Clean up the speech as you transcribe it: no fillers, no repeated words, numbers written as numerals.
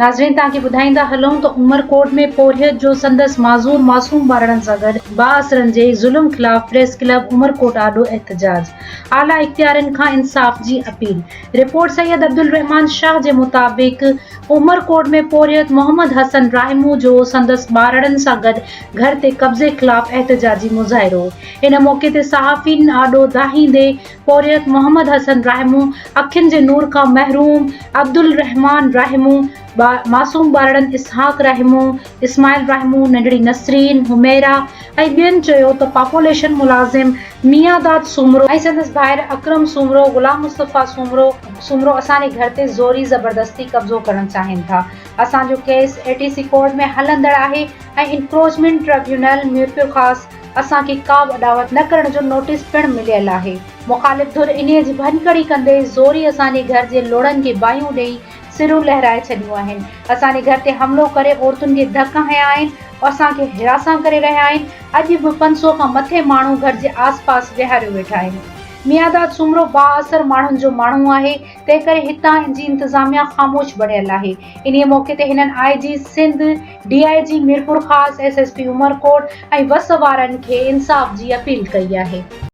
ناظرين توهان کي ٻڌائيندا هلون ته عمرڪوٽ ۾ پورهيت جو سندس معذور معصوم ٻارڙن سان گڏ بااثرن جي ظلم خلاف پريس ڪلب عمرڪوٽ آڏو احتجاج، اعليٰ اختيارين کان انصاف جي اپيل. رپورٽ سيد عبدالرحمان شاهه جي مطابق عمرڪوٽ ۾ پورهيت محمد حسن راهمون جو سندس ٻارڙن سان گڏ گهر تي قبضي خلاف احتجاجي مظاهرو ان موقعي تي صحافين آڏو دانهيندي پورهيت محمد حسن راهمون، اکين جي نور کان محروم عبدالرحمان راهمون، معصوم ٻارڙن اسحاق راهمون، اسماعيل راهمون، ننڍڙي نسرين، حميرا ۽ ٻين چيو ته پاپوليشن ملازم ميان داد سومرو ۽ سندس ڀائر اڪرم سومرو، غلام مصطفيٰ سومرو سومرو اسان جي گهر تي زوري زبردستي قبضو ڪرڻ چاهين ٿا، اسان جو ڪيس اي ٽي سي ڪورٽ ۾ هلندڙ آهي ۽ انڪروچمينٽ ٽربيونل ميرپورخاص اسان کي ڪا به اڏاوت نه ڪرڻ جو نوٽيس پڻ مليل آهي. مخالف ڌر انهيء جي ڀڃڪڙي ڪندي زوري اسان جي گهر جي لوڙهن کي باهيون ڏيئي سرون لهرائي ڇڏيون آهن. اسان جي گهر تي حملو ڪري عورتن کي ڌڪ هنيا آهن، اسان کي هراسان ڪري رهيا آهن. اڄ به 500 کان مٿي ماڻهو گهر جي آس پاس ويهاريو ويٺا آهن. ميانداد سومرو بااثر ماڻهن جو ماڻهو آهي، تنهنڪري هتان جي انتظاميا خاموش بڻيل آهي. انهيء موقعي تي هنن I G Sindh, D I G Mirpurkhas, S S P Umerkot ۽ وس وارن کي انصاف جي اپيل ڪئي آهي.